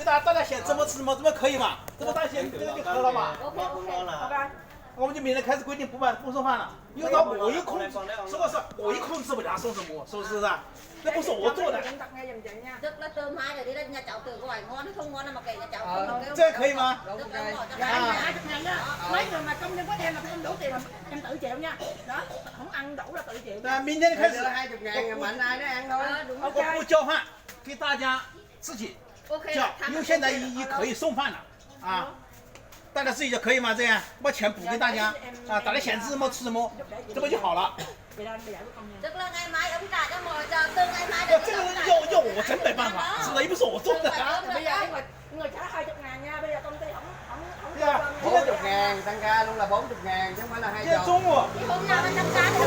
大大家选怎么吃怎么怎么可以吗？这么大家选这个就可以了嘛？OK OK，好吧。我们就明天开始规定不卖不送饭了，因为他我一控制，什么是我一控制不了送什么，是不是啊？那不是我做的。 Tức là từ mai rồi đi ra nhà cháu tự gọi ngon hay không ngon mà kệ nhà cháu không được kêu. 这可以吗？Tức là bỏ cho hai mươi hai chục ngàn nha. Mấy người mà công nhân có em mà không đủ tiền là em tự chịu nha. Đó, không ăn đủ là tự chịu nha. 那明天开始， Hai chục ngàn mà anh ai nó ăn thôi. Ờ, đúng rồi. 我不叫饭，给大家自己叫，因为现在已经可以送饭了啊，大家自己就可以吗？这样把钱补给大家啊，大家选择什么吃什么，这不就好了？ Tức là ngày mai ông trả cho mọi giờ, từ ngày mai 那这个要要我真没办法，是不是？又不是我做的。 Bây giờ người trả hai chục ngàn nha, bây giờ công ty không không không cho. Bốn chục ngàn tăng ca luôn là bốn chục ngàn chứ không phải là hai chục. Chứ hôm nào tăng ca thì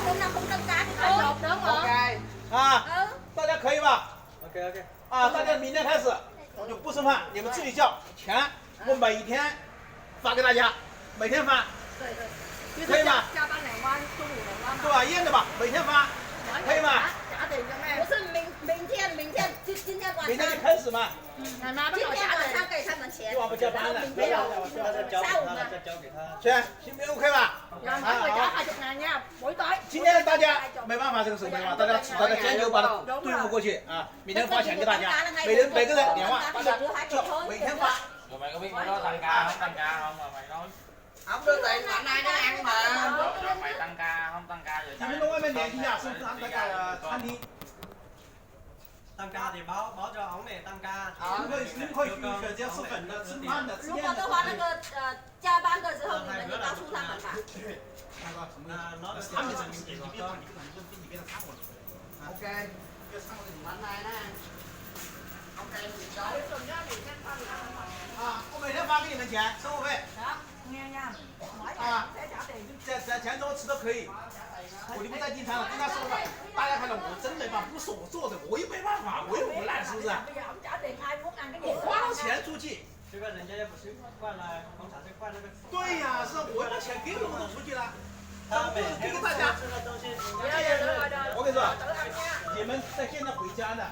hôm nào không tăng ca thì thôi. Hai chục đúng không? Ok. 啊，大家可以吧？ OK OK。 啊，大家明天开始，我就不送饭，你们自己叫钱，我每天发给大家，每天发，可以吗？加班两万，中午两万嘛。对吧？一样的吧，每天发，可以吗？ Trả tiền cho em. 不是明明天，明天就今天晚上。 明天就开始嘛。 Ngày mai bắt đầu trả tiền. 今天晚上给他们钱。 又不加班了。 没有，下午嘛。 行，行，OK吧？ Ngày mai phải trả hai chục ngàn nha, buổi tối. 今天大家没办法，这个事没办法，大家大家加油，把它对付过去啊！明天发钱给大家，每人每个人电话，大家叫，每天发。 Rồi mày có biết bữa đó tăng ca không, tăng ca không mà mày nói. Không đưa tiền mà nay nó ăn mà. Rồi mày tăng ca không, tăng ca rồi sao? 你们在外面联系一下，是不是他们在这个餐厅？ Tăng ca thì báo báo cho ông này tăng ca thì 你们可以，你们可以去选择吃粉的、吃饭的、吃面的。 Lúc mà tôi hỏi là 加班的时候，你们就告诉他们吧。 他们怎么，你别管，你不管，你不你别让他管。 OK. Bạn này nè. OK, mười sáu. 啊，我每天发给你们钱，生活费。 Nghe nha. Hỏi à, sẽ trả tiền. 钱钱都吃都可以，我就不再订餐了，订餐收了，大家看到我真没办法，不是我做的，我又没办法，我又不烂，是不是？ Bây giờ ông trả tiền ai muốn ăn cái gì? 我花了钱出去。 Chứ có 人家要不吃饭了，红茶吃饭那个。 对呀，是我把钱给你们都出去了，这不是给大家。我跟你说，你们在现在回家呢，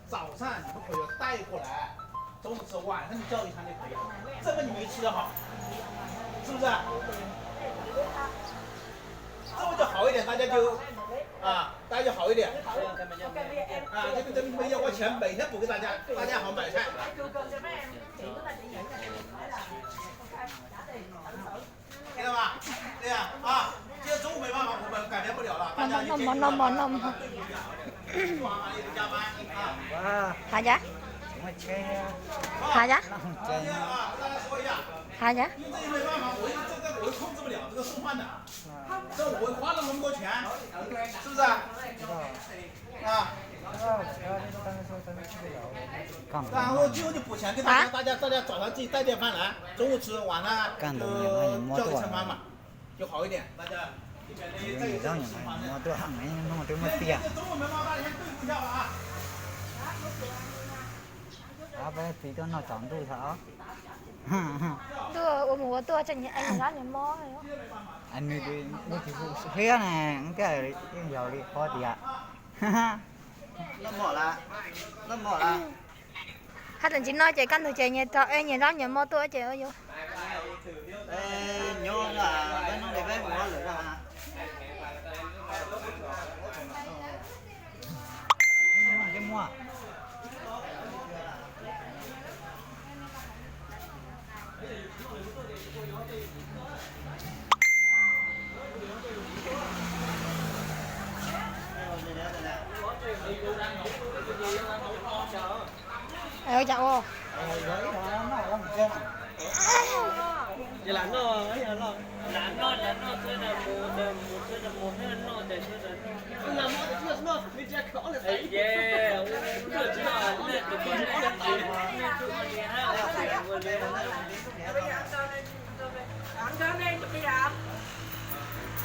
早上你们朋友带过来，中午吃，晚上你叫一餐就可以了，这个你没吃好，是不是？这不就好一点，大家就啊，大家就好一点。啊，这个这个要花钱，每天补给大家，大家好买菜。 知道吧？对呀，啊，今天中午没办法，我们改变不了了，大家就坚决了，把它对付掉，不往那里加班啊。 Hais tias? Hais tias? Hais tias? 这个没办法，我这个我控制不了，这个送饭的，这我花了那么多钱，是不是啊？啊。 然后最后就补钱给大家，大家大家早上自己带点饭来，中午吃，晚上就叫一餐妈妈，就好一点。大家这边的这个情况呢，这中午没妈妈，先对付一下吧啊。 Peb txiv tuaj noj tsaus ntuj thaum. Tuaj ua mus ua tuaj tseem nyias ev nyias zaub nyias mov. Nws tsis hu siab ne, tias yeej yog li qhov tias. Hab tseem tsis noj ces kaj ntug ces nyias rau ev nyias zaub nyias mov tuaj ces ua yuav. Ua cas ua? Ces lam noj, lam noj, lam noj, mus, mus, mus, noj, mus, noj, mus, noj, mus, noj. Ăn cơm đi, chuẩn bị hả?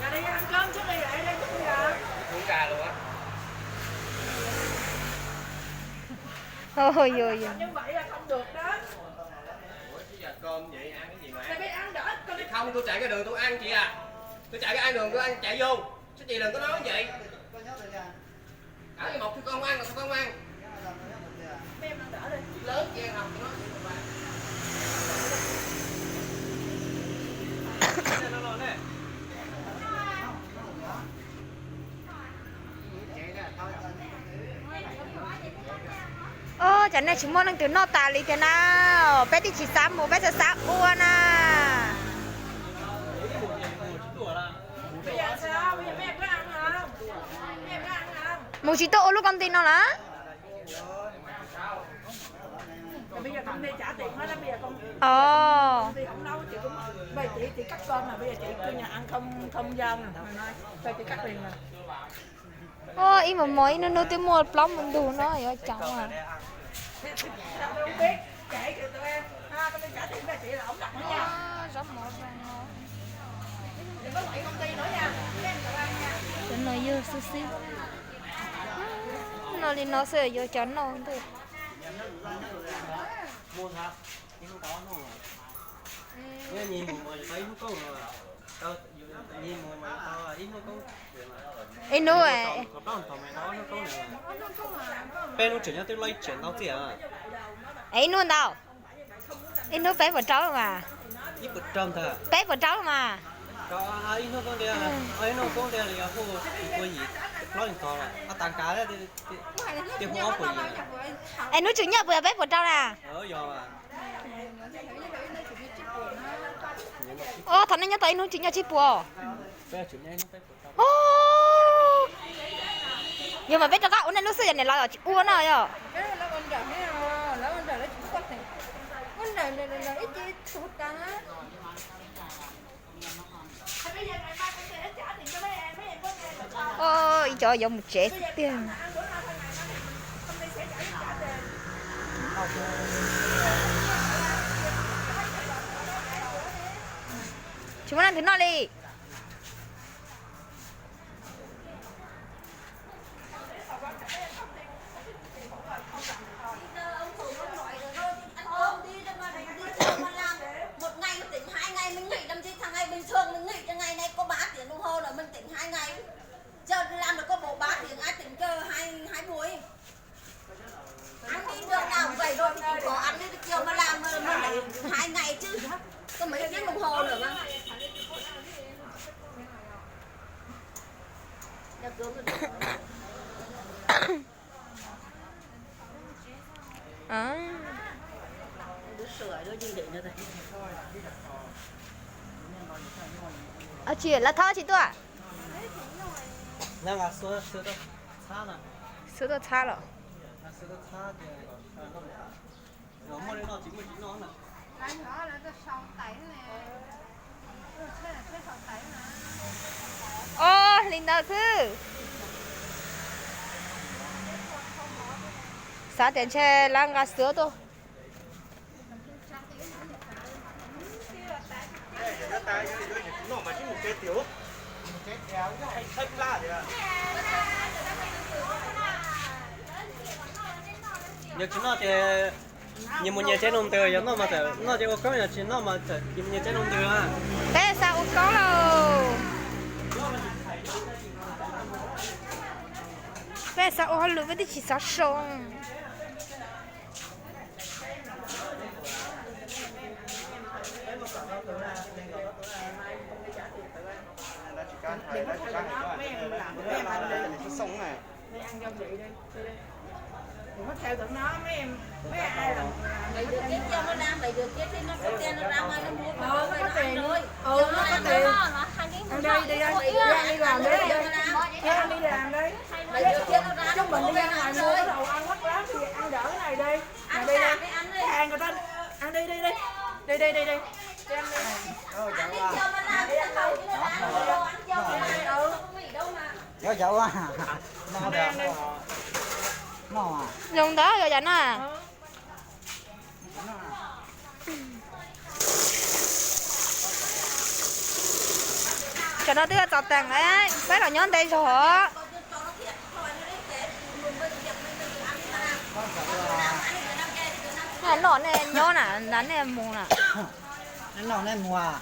Giờ đi ăn cơm trước đi, để đây chuẩn bị hả? Uống trà luôn á. Ôi, ôi, ôi. Như vậy là không được đó. Ủa, chứ giờ cơm vậy ăn cái gì mà? Mày phải ăn đỡ, con đi. Không, tôi chạy cái đường tôi ăn chị à. Tôi chạy cái ăn đường tôi ăn chạy vô. Sao chị đừng có nói vậy? Ở một tôi con ăn, tôi con ăn. Mày ăn đỡ đi. Chị lớn chị ăn học, tôi nói Nej tsis muaj leej twg noj tas li tiag na, peb twb tsis xav mus, peb txawm xav ua na. Mus tsis tuaj ua lub công ty no lawm. Ồ. Ib mos mos ib hnub hnub twb muaj plaub mus ntug no yuav cas. Zaub mov zoo no. Cov no yog xwb xwb. No li no xwb yuav cov noj ntej. Ib hnub, peb hnub tseem nyob twb loj ib tsev ntau txiaj. Ib hnub ntau, ib hnub peb puas rau mas. Peb puas rau mas. Ib hnub koob tiag, ib hnub koob tiag li hu ua yim plaub yim tog, tas kav tiag hu ob puas yim. Es hnub tseem nyob puas yog peb puas rau na? Os, thaum nej nyob tau ib hnub tseem nyob tsib puas. Yog mas peb rov qab ua nej lub xwb, yog niam laus tsis ua no yog. Ib cov yuav mus tsev tiag. Tsis muaj leej twg noj li. Một ngày mình tỉnh hai ngày, mình nghỉ làm gì, thằng này bình thường mình nghỉ, cái ngày này có ba tiếng đồng hồ là mình tỉnh hai ngày. Giờ làm được có bộ ba tiếng, ai tỉnh cho hai hai buổi. Ăn đi, đường nào vậy rồi thì chịu khó ăn đi, kêu mà làm mà, mà phải hai ngày chứ. Có mấy tiếng đồng hồ nữa mà. Tsis, lawv thov tsis tuaj. Xwb tuaj txhab los. Os, li ntawd xwb. Xav tias ntshe lawv nqa xwb tuaj. Yog tsis noj ces nyias mus nyias tsev noo ntws, yog noj mas txawm noj ces ua koob, yog tsis noj mas txawm nyias mus nyias tsev noo ntws. Peb xav ua koob lauj. Peb xav ua hauj lwm, peb twb tsis xav so. Mấy thằng nó theo tụi nó, mấy em, mấy ai là, mấy đứa kia kêu nó làm, mấy đứa kia thì nó có tiền nó ra ngoài nó mua, nó có tiền, ừ, nó có tiền. Ăn đi, đi, đi, đi, đi làm đi, đi, đi làm đi. Mấy đứa kia nó ra nó mua, nó ăn rồi. Chúng mình đi ra ngoài mua cái đồ ăn mắc lắm thì ăn đỡ cái này đi. Mà đi đi. Cái hàng người ta ăn đi, đi, đi. Đi, đi, đi, đi. Đi ăn đi. Ăn đi, cho nó làm, chứ không, chứ nó làm, ăn cho nó làm, không có bị đâu mà. Nyob zoo ntawd yog yam no. Cov no twb txaus teem lawm, peb los nyob ntev zog. Noj nej nyob na, nej mus na. Noj nej mus.